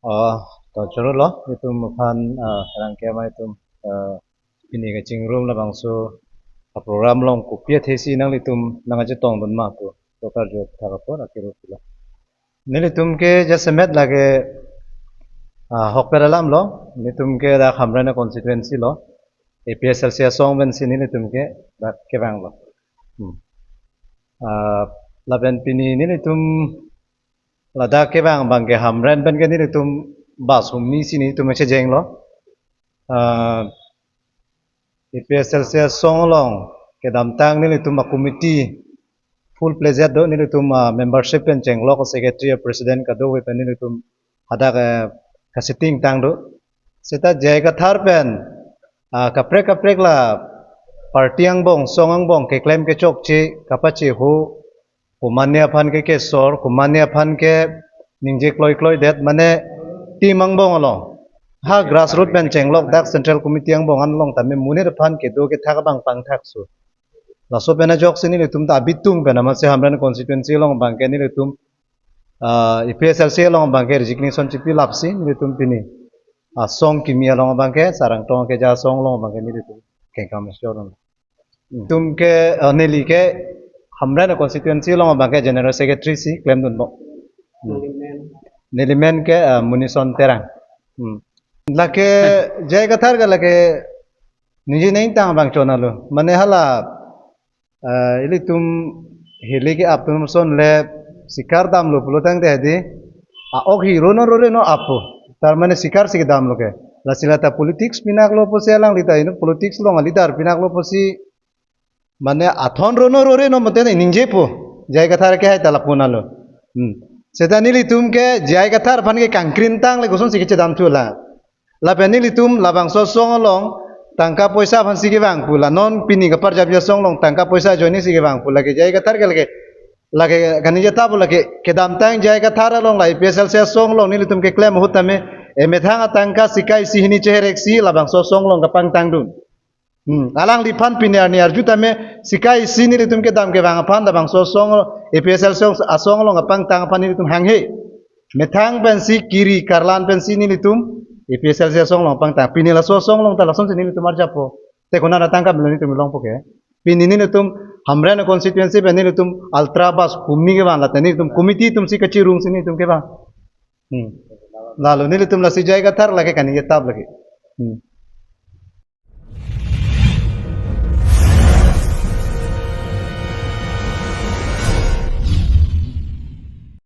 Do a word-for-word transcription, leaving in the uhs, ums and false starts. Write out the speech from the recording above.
Oh, to choro lo, itum aphan, ah, rangke ma itum, ah, pini kachingrum labangso, ah, program along kopi athesi nanglitum nangchetongdun ma pu, dokar jo thak apor akiru pilo. Nelitum ke jasemet lake, ah, hokpet alam lo, nelitum ke dak Hamren constituency lo, A P H L C asong pensi nelitum ke dak kevang lo. Hmm. Ah, lapen pini nelitum ladak kevang abang ke Hamren pen ke nelitum bus humni si nelitum chejeng lo. Ah, A P H L C asong along kedamtang nelitum a committee full fledged do, nelitum, ah, membership pen chenglok, secretary, president kadokave pen nelitum hadak, eh, kasiting tang do. Seta J I Kathar pen, ah, kaprek kaprek la party angbong, song angbong keklem kechokche, kapacheho, komatne aphan ke kesor, komatne aphan ke ningje kloi kloi det, mane team angbong along. Ha grassroot pen chenglok dak central committee angbong an along tame monit aphan kedo kethak abang pangthak so. Laso pen ajoksi nelitum ta abitung pen amatsi Hamren constituency along abang ke nelitum, ah, A P H L C along abang ke resignation chipi lapsi nelitum pini, ah, song kimi along abang ke Sarang Tong Keja asong along abang ke nelitum kengkam shor. Tum ke, eh, neli ke Hamren constituency along abang ke general secretary si klemdun bo. Hmm. Neli men ke, eh, Munison Terang. Hmm. Lake J I Kathar ke lake ningje neng tang abang chonalo. Mane hala, eh, ilitum hili ke aptum son le sikar damlo pulo tangte hadi, a-ok hi rono rore no apo. Tar mane sikar si kedamlo ke. Lasi lata politics pinaklo pusi alangli ta ino politics along a-leader pinaklo pusi mane athon rono rore no mate ningjepo. J I Kathar ke hai ta lapu nalo. Hmm. Seta nelitum ke J I Kathar aphan ke kangkrin tang le kosonsi kechedam thulang. Lapen nelitum labangso asong along tangka poisa aphansi kevang pu la, non pini kaparjap asong along tangka poisa ajoine si kevang pu lake J I Kathar ke lake, lake kaningje ta pu lake kedamtang J I Kathar along la A P H L C asong along nelitum keklem ahut tame emethang atangka sika isi hini cheherek si labangso asong along kapangtangdun. Hmm, alangliphan pini arni arju tame sika isi nelitum kedam kevang aphan labangso asong A P H L C asong along kapangtang aphan nelitum hanghe. Methang pensi kiri karlan pensi nelitum A P H L C asong along pangtang. Pini laso asong along ta lasonsi nelitum arjappo. Te konat atangka melo nelitum longpo ke. Pini nelitum Hamren constituency pen nelitum ultra bus humni kevang lata nelitum committee atumsi kachirungsi nelitum kevang. Hmm. Lalo nelitum lasi J I Kathar lake kaningje tap lake. Hmm.